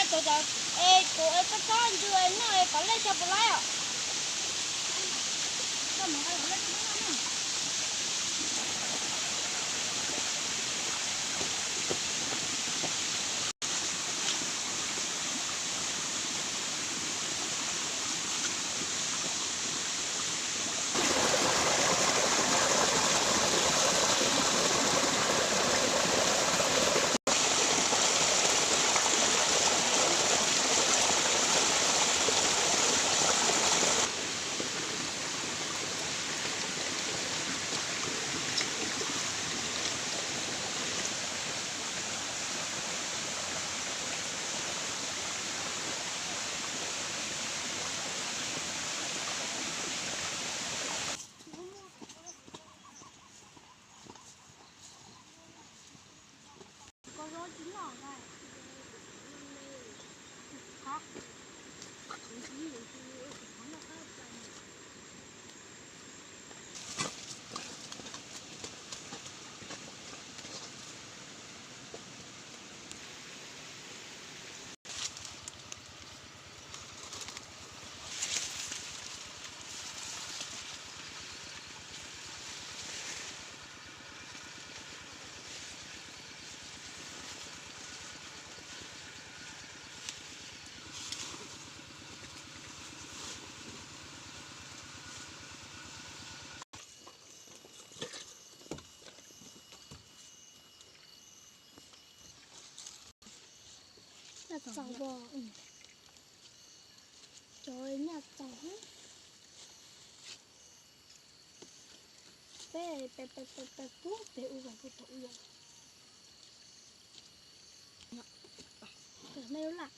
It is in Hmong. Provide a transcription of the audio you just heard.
Es kuv ua tsob ntsws noj kom lej xyaw puas laib os. Nyaj txaus, cov nyaj txaus. Peb peb peb peb peb pub peb ub peb pub tau ub yom. Cov me lub laj.